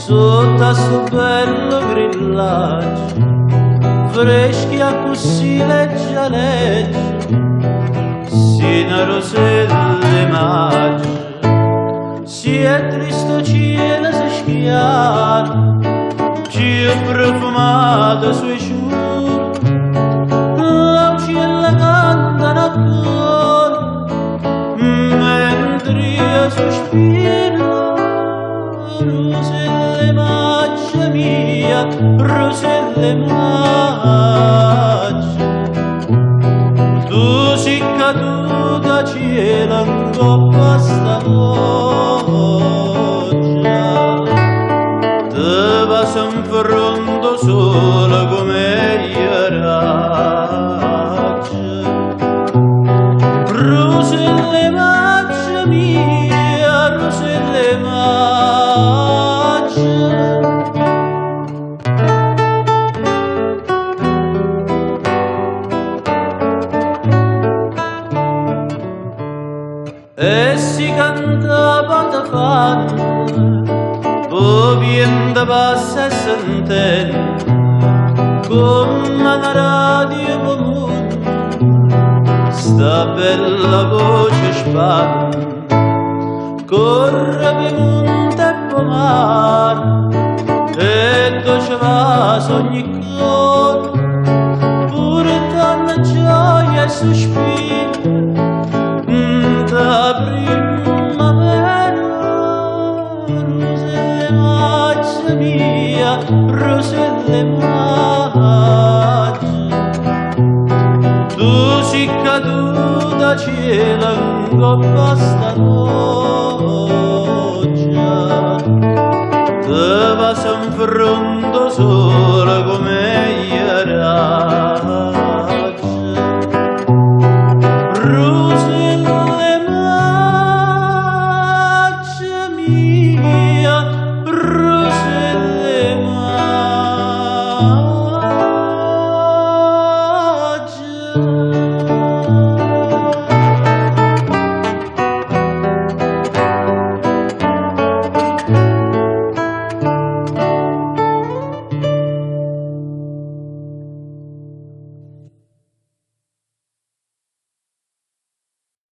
Sotto a sto bello grillaggio, freschi accussì leggia leggia, si na rosella 'e maggio. Si è triste 'o cielo se schiara, cchiù profumate so' 'e sciure, l'aucielle cantano a coro, mentr'io sospiro, Rusella 'e maggio mia, Rusella 'e maggio. Tu si caduta 'a cielo 'ncopp' a 'sta loggia, te vasa 'nfronte 'o sole comme 'e ragge. Rusella 'e maggio mia, Rusella 'e maggio. E si canta po' te fanno, 'o viento passa e se 'ntenne, comme na radio p' 'o munno, sta bella voce spanne. Corre p' 'e monte e p' 'o mare, e doce vasa ogni core, purtanno gioia e suspire 'int' 'a primmavera. Rusella 'e maggio mia, Rusella 'e maggio, tu si caduta 'a cielo 'ncopp' a 'sta loggia.